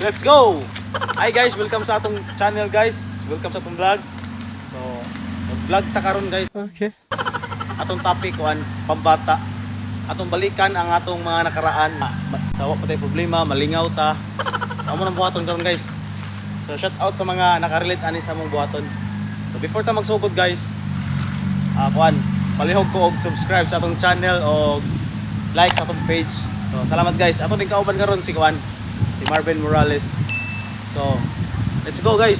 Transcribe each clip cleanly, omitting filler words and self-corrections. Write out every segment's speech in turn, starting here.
Let's go! Hi guys, welcome sa atong channel, guys. Welcome sa atong vlog. So, mag-vlog ta karon, guys. Okay. Atong topic kuan pambata. Atong balikan ang atong mga nakaraan. Sa wa pa tay problema, malingaw ta. Amo nang buhaton karon, guys. So shout out sa mga nakarelate ani sa among buhaton. So before ta magsugod, guys, kuan, palihog ko og subscribe sa atong channel o like sa atong page. So salamat, guys. Ato din kauban karon si kuan, si Marvin Morales. So let's go, guys.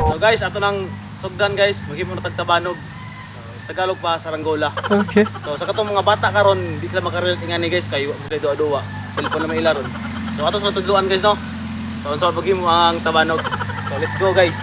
So guys, ato nang sugdan, guys, maghimo na tag tabanog. So, Tagalog pa saranggola. Okay. So sa katong mga bata karon, di sila makarelate ingani, guys, kay wa sila duwa-duwa. Cellphone na may ila ron. So ato sa tudloan, guys, no. So unsa paghimo ang tabanog. So let's go, guys.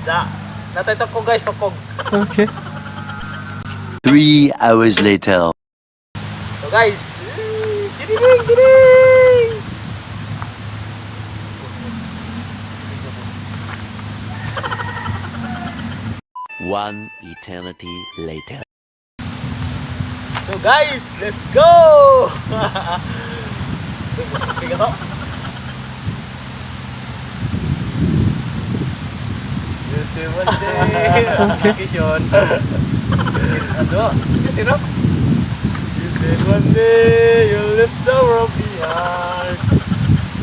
Da. Natay tukog, guys, tukog. Okay. 3 hours later. So guys, gidiling gidiling. One eternity later. So guys, let's go! Bigat to. You see one day. Application. Ano? Tiro. You said one day you'll lift the world behind.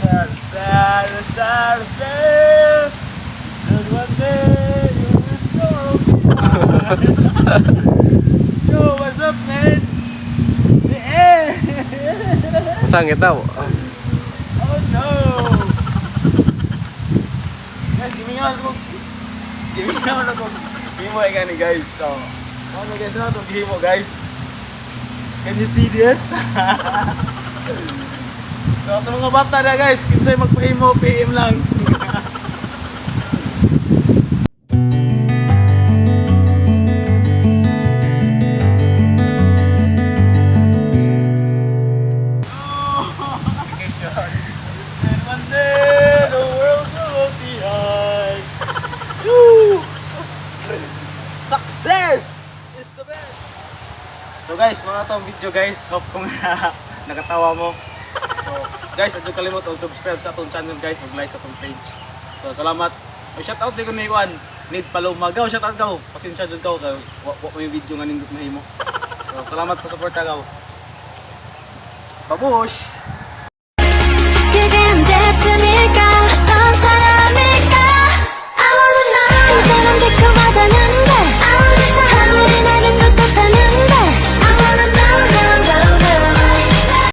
Sad, sad, sad, sad. You said one day you'll lift the world behind. Yo, what's up, man? Eh! Masangit daw. Oh no! Guys, gimingaw ko. Gimingaw na ko. Gimo ay gani, guys. So, ano guys na itong gimo, guys? Can you see this? So, sa mga bata na, guys, kinsay magpahimo, PM lang. And one day, the world will be behind. Woo! Success is the best! So guys, mga tong video, guys, hope kung nakatawa mo. So guys, adyo kalimot og subscribe sa atong channel, guys, ug like sa atong page. So salamat. O shout out di ko ni Juan. Need Paloma. Gaw, shout out gaw. Pasensya jud gaw kay wa wa may video nga nindot mahimo. So salamat sa suporta gaw. Babush! 그대 언제쯤일